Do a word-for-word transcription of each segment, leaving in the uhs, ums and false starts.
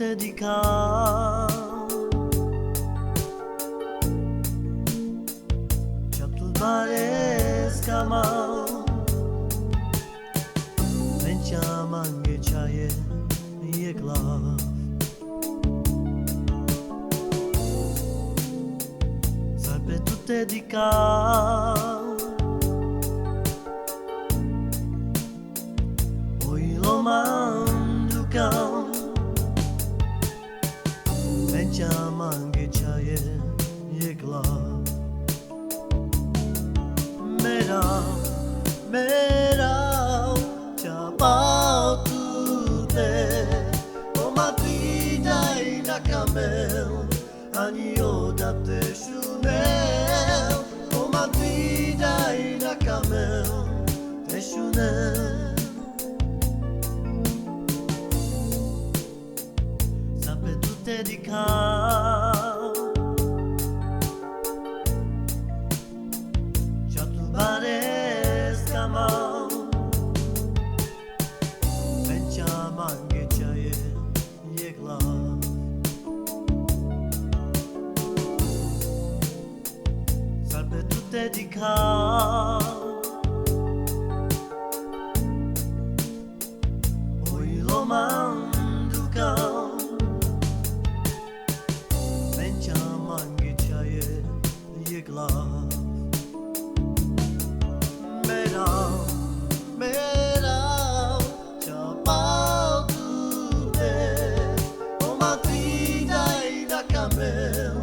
Te dikha, çatul bare skama, venca mange çaje jekh laf. Sar pe tute dikha, oj loma duka, venca mange çaje jekh laf. Merav, merav, čapav tute, o ma didaj na kamel, ani o da te šunel, o ma didaj na kamel, te šunel. Sar pe tute dikha, čatul bare skama, venca mange čaje jekh laf. Sar pe tute dikha, oj loma duka, venca mange čaje jekh laf. Merav, merav, čapav tute, o ma didaj na kamel,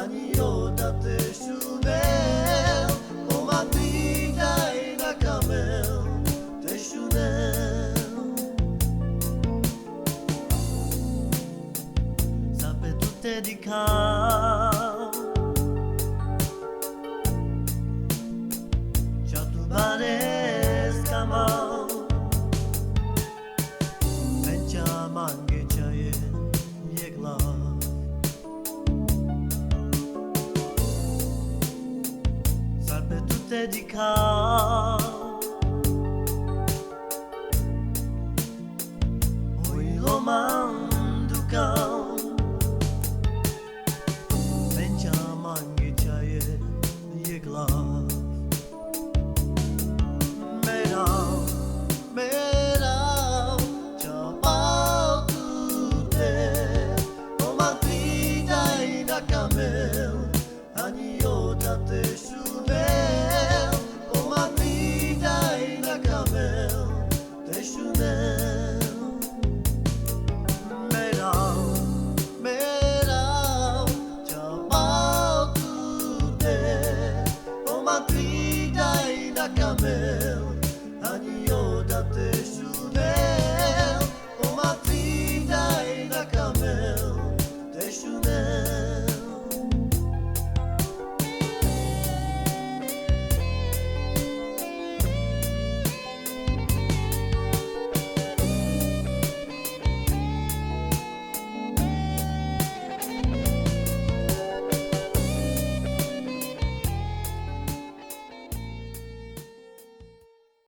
ani o da te šunel, o ma didaj na kamel, te šunel. Sar pe tute dikha, čatul bare skama, venca mange čaje jekh laf. Sar pe tute dikha,